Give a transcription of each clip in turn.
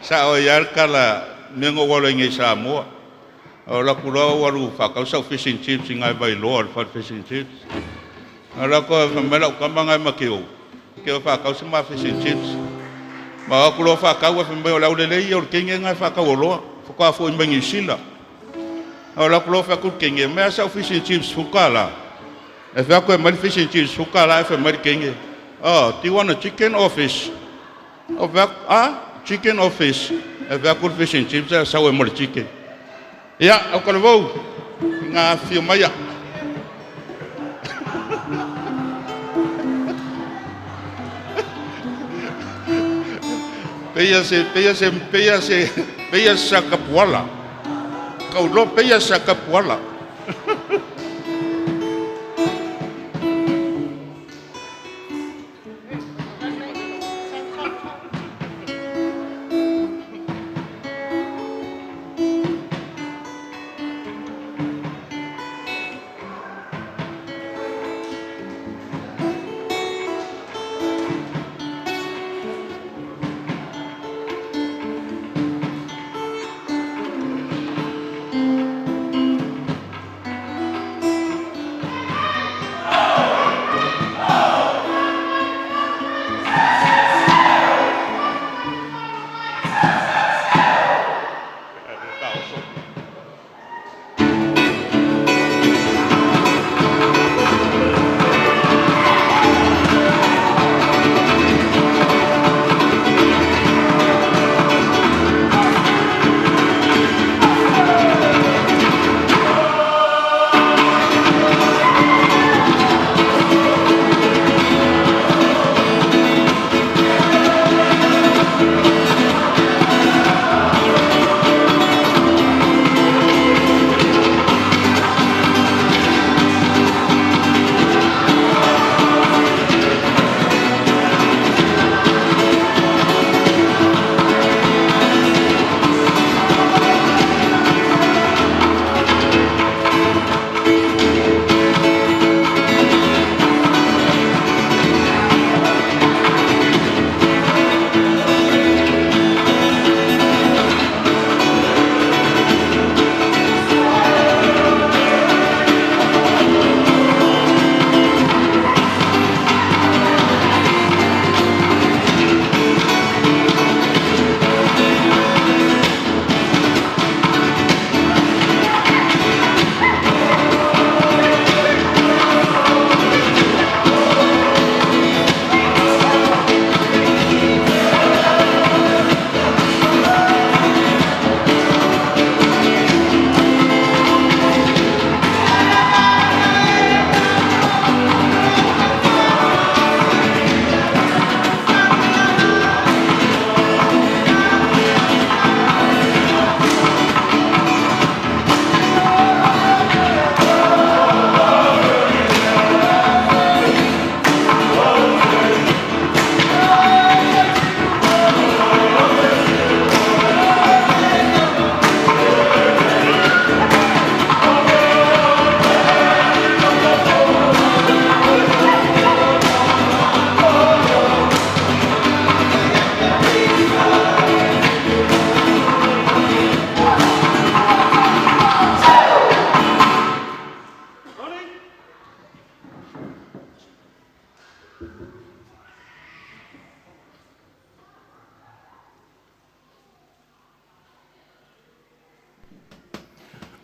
Sao ai lava le tala, mea na ou alu ai nei i Samoa. Ou alu atu loa ou alu faatau sau fish and chips i na i Vailoa i le fale fish and chips. Alu atu fai mai lau tama lena ma te o, te o e faatau se ma fish and chips. Ma o atu loa faatau ae fai mai o le aulelei ia o le teine lena e faatau oloa. Faatoa foi mai Niu Sila. Alu atu loa fai atu le teine, aumai lava sau fish and chips $10. E fai atu e aumai le fish and chips $10 ae fai mai le teine, "Oh, do you want a chicken or fish?" Ou fai atu, "Ah, chicken or fish?" E fai atu le fish and chips ae sau ai ma le chicken. Ia, au talavou, i ngā afifio mai a. Peia se, peia se, peia se, peia se sakapuala. Kaulo peia se sakapuala.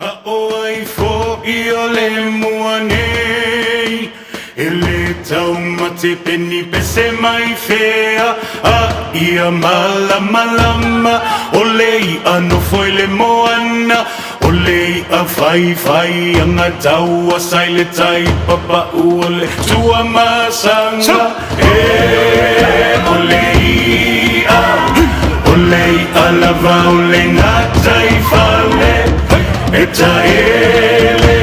A o ai foi o le mua nei e le taumate pe ni pese mai fea a ia malamalama o le i'a nofo i le moana o le i'a faifai aga tauasa i le tai papa'u o le Tuamasaga e o le i'a o le i'a lava o le gataifale e taele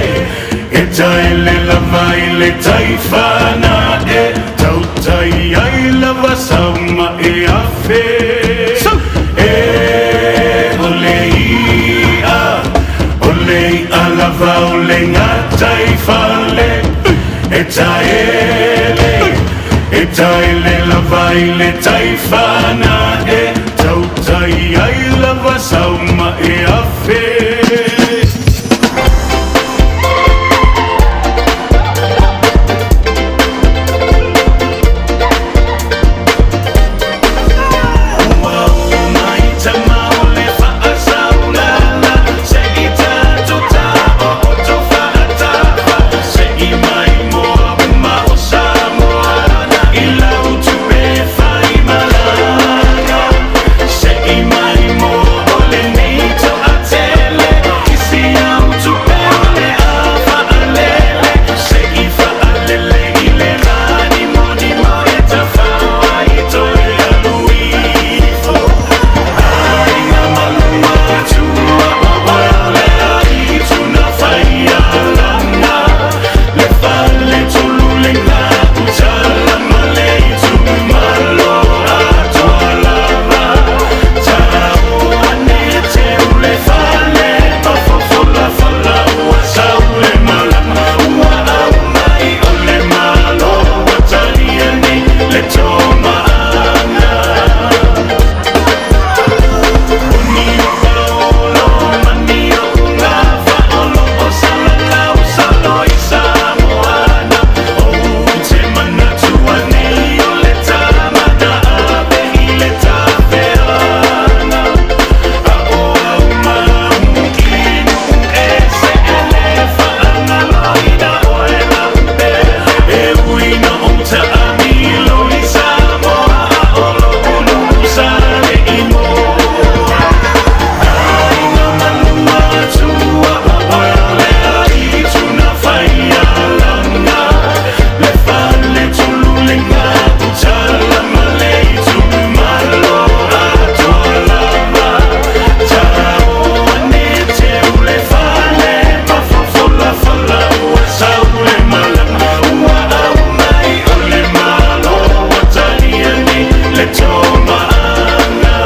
e taele lava i le taifana e tautai ai lava sauma e afe e o le i'a o le i'a lava o le gataifale e taele e taele lava i le taifana e tautai i ai lava sau ma e afe. Ua o mai tama o le faasaulala, se i tatou taooto faatafa, se i mai moa uma o Samoa i lau tupe faimalaga. Se i mai moa o lenei toatele i si au tupe o le a faalele, se i faalele i le lanimonimo e tafao ai toe alu ifo. Aiga malua tua o le aitu na faialanga, le fale tolu le gautala ma le itumalo atoa lava. Tau ane teu le fale mafofola ua sau le malama, ua au mai o le malo ua talia nei le tomaaga. Oni o paolo mani o ugafa o lo o salalau salo i Samoana. Ou te manatua nei o le tama na ave i le tafeaga. A o au maumuki nuu ese e le faagaloina oe lau pele. E ui na ou taamilo i Samoa, a o lou nuu sa le imoa. Aiga malua tua o le aitu na faialanga, le fale tolu le gautala ma le itumalo atoa lava. Tau ane teu le fale mafofolafala ua sau le malama, ua au mai o le malo ua talia nei le tomaaga.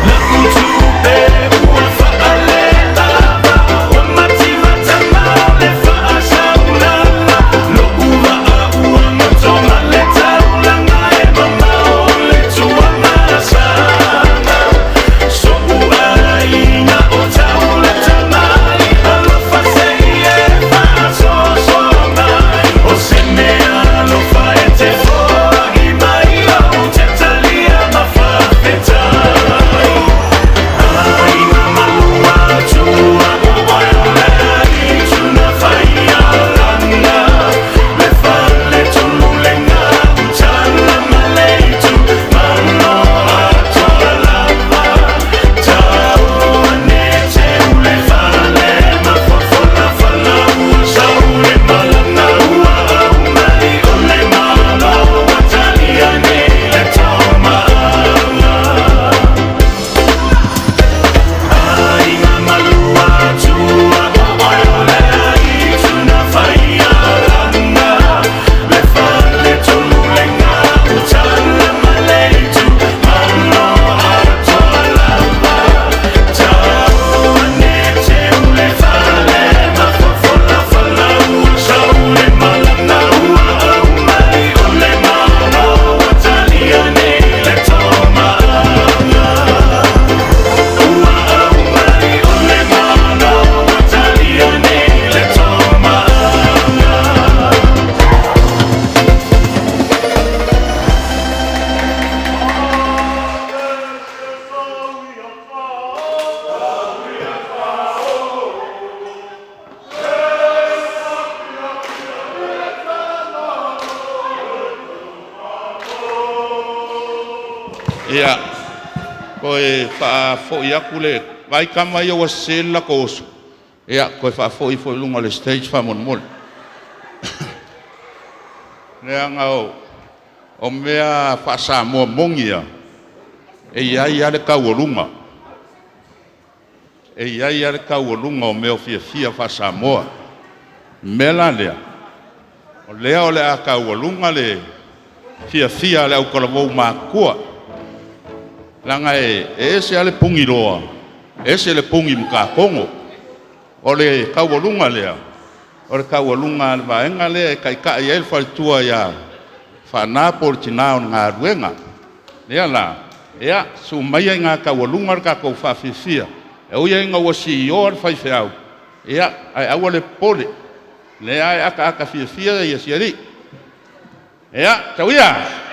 Lau tupe ua faalelava, ua mativa tama o le faasaulala. Lou vaa ua goto ma le taulaga e mamao o le tuamasaga. So'u aiga o taulatamai, alofa se i e faasoasoa mai. O se mea alofa e te foai mai, ou te talia ma faafetai. Aiga malua tua o le aitu na faialanga, le fale tolu le gautala ma le itumalo atoa lava. Tau ane teu le fale mafofolafala ua sau le malama, ua au mai o le malo ua talia nei le tomaaga. Aiga malua tua o le aitu na faialanga, le fale tolu le gautala ma le itumalo atoa lava. Tau ane teu le fale mafofolafala ua sau le malama, ua au mai o le malo ua talia nei le tomaaga. Ua au mai o le malo ua talia nei le tomaaga. Ia, toe faafoi atu le vai tama ia ua sese le latou oso. Ia, toe faafoi foi i luga o le stage faamolemole. Leaga o mea faa-Samoa moni ia, e i ai lava le taualuga. E i ai lava le taualuga o mea o fiafia faa-Samoa. O le mea la lea, o lea o le a taualuga le fiafia a le autalavou matutua, leaga e ese lava le pugiloa, ese le puni matatogo. O le taualuga lea, o le taualuga a le vaega lea e taitai ai le faletua ia Faana po o le tina o le galuega. Lea la, ia, susu maia i taualuga le tatou faafiafia. E ui lava ina ua siioa le faifeau, ia, ae aua le popole, o lea lava e ataata fiafia si alii. Ia, tau ia!